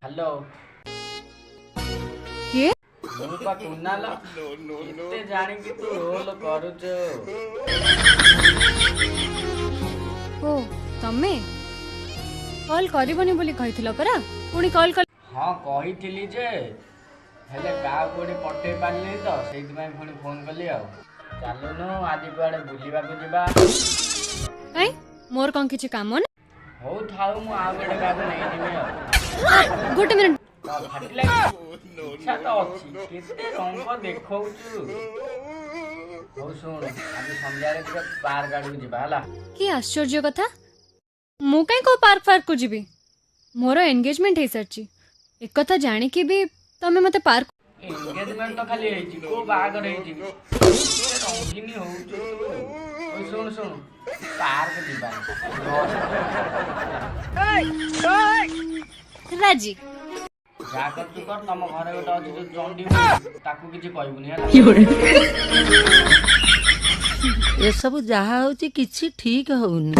Hello. କିଏ? ମୁଁ ପା କୁନାଲ। ଏତେ ଜାଣିକି ତୁ ରୋଲ କରୁଛୁ? ଓ, ତମେ କଲ୍ କରିବନି ବୋଲି କହିଥିଲ ପରା, ପୁଣି କଲ୍ କଲ? ହଁ, କହିଥିଲି ଯେ, ହେଲେ କାହାକୁ କୋଉଠି ପଠେଇ ପାରିଲିନି ତ, ସେଇଥିପାଇଁ ପୁଣି ଫୋନ କଲି। ଆଉ ଚାଲୁନୁ, ଆଜି କୁଆଡେ ବୁଲିବାକୁ ଯିବା। କାଇଁ, ମୋର କଣ କିଛି କାମ ନା? ହଉ ଥାଉ, ମୁଁ ଆଉ ଗୋଟେ କାହାକୁ ନେଇଯିବି ଆଉ। ଗୋଟେ ମିନିଟ୍। କଣ ଫାଟିଲା କି? ଇଚ୍ଛା ତ ଅଛି, କେତେ ରଙ୍ଗ ଦେଖଉଛୁ। ହଉ ଶୁଣୁ, ଆଜି ସନ୍ଧ୍ୟାରେ ଟିକେ ପାର୍କ ଆଡକୁ ଯିବା, ହେଲା? କି ଆଶ୍ଚର୍ଯ୍ୟ କଥା! ମୁଁ କାଇଁ କୋଉ ପାର୍କ ଫାର୍କକୁ ଯିବି? ମୋର ଏନଗେଜମେଣ୍ଟ ହେଇସାରିଛି। ଏକଥା ଜାଣିକି ବି ତମେ ମତେ ପାର୍କ ଏନଗେଜମେଣ୍ଟ ତ ଖାଲି ହେଇଛି, କୋଉ ବାହାଘର ହେଇଛି? କେତେ ରଙ୍ଗିନୀ ହଉଛୁ ତୁ। ହଉ ଶୁଣୁ ଶୁଣୁ, ପାର୍କ ଯିବା। ରାଜି। ଯାହା କରୁଛୁ କର, ତମ ଘରେ ଗୋଟେ ଅଛି ଯୋଉ ଚଣ୍ଡି, ତାକୁ କିଛି କହିବୁନି, ହେଲା? ଏସବୁ ଯାହା ହଉଛି କିଛି ଠିକ ହଉନି।